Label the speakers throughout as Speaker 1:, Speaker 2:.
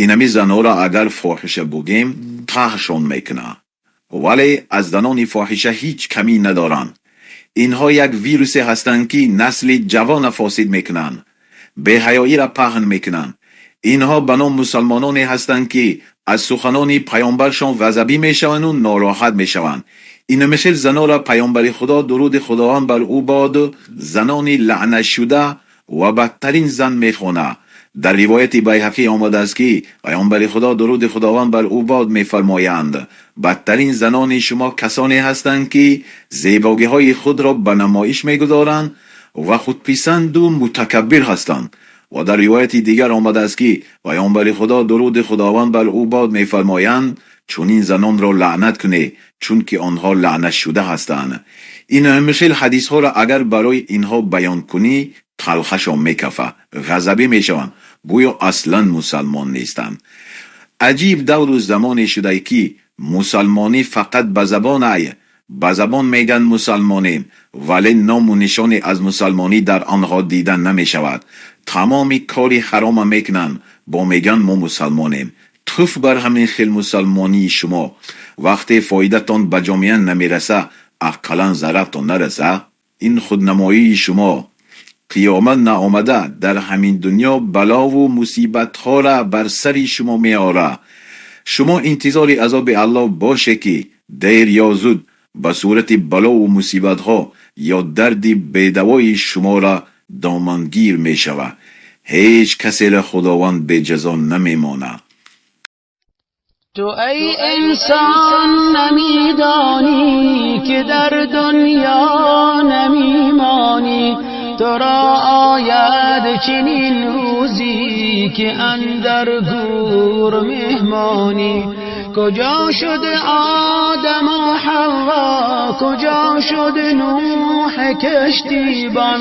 Speaker 1: Инами занора агар фоҳиша бугем, таҳшон мекуна. Вале аз занони фоҳиша ҳеҷ камӣ надоранд. Инҳо як вирусе ҳастанд, ки насли ҷавона фосид мекунанд, беҳаёиро паҳн мекунанд. Инҳо ба ном мусалмононе ҳастанд, ки аз суханони паёмбаршон ғазабӣ мешаванду нороҳат мешаванд. Инамихел занора паёмбари Худо, дуруди Худованд бар ӯ бод, занони лаънатшуда ва бадтарин зан мехонад. Дар ривояти Байҳақӣ омадааст, ки паёмбари Худо, дуруди Худованд бар ӯ бод, мефармоянд: бадтарин занони шумо касоне ҳастанд, ки зебогиҳои худро ба намоиш мегузоранд ва худписанду мутакаббир ҳастанд. Ва дар ривояти дигар омадааст, ки паёмбари Худо, дуруди Худованд бар ӯ бод, мефармоянд: чунин занонро лаънат кунед, чунки онҳо лаънатшуда ҳастанд. Инамихел ҳадисҳоро агар барои инҳо баён кунӣ, талхашон мекафа, ғазабӣ мешаванд, гӯё аслан мусалмон нестанд. Аҷиб давру замоне шудае, ки мусалмонӣ фақат ба забон ай, ба забон мегӯянд мусалмонем, вале ному нишоне аз мусалмонӣ дар онҳо дида намешавад. Тамоми кори ҳарома мекунанд, бо мегӯянд мо мусалмонем. Туф бар ҳамин хел мусалмонии шумо! Вақте фоидатон ба ҷомеа намераса, ақаллан зарартон нараса. Ин худнамоии шумо қиёмат наомада дар ҳамин дунё балову мусибатҳоро бар сари шумо меорад. Шумо интизори азоби Аллоҳ боше, ки дер ё зуд ба сурати балову мусибатҳо ё дарди бедавои шуморо домангир мешавад. Ҳеҷ касеро Худованд беҷазо намемонад.
Speaker 2: تو ای انسان نمیدانی که در دنیا نمیمانی، تو را آید چنین روزی که اندر گور مهمانی. کجا شد آدم و حوا، کجا شد نوح کشتیبان،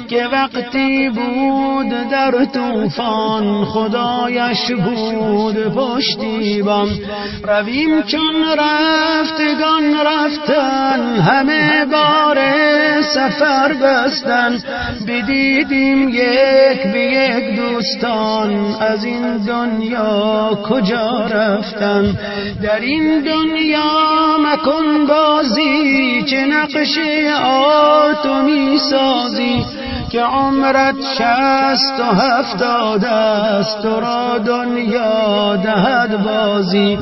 Speaker 2: که وقتی بود در طوفان خدایش بود پشتیبان. رویم چون رفتگان رفتن، همه بار سفر بستن، بدیدیم یک به یک دوستان از این دنیا کجا رفتن. در این دنیا مکن بازی، چه نقش آتمی سازی، که عمرت 60 و 70 است، تو را دنیا دهد بازی.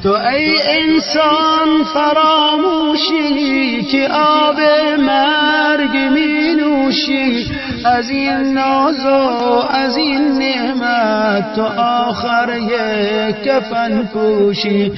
Speaker 2: تو ای انسان فراموشی که آب مرگ می نوشی، از این ناز و از این نعمت تو آخر یک کفن پوشی.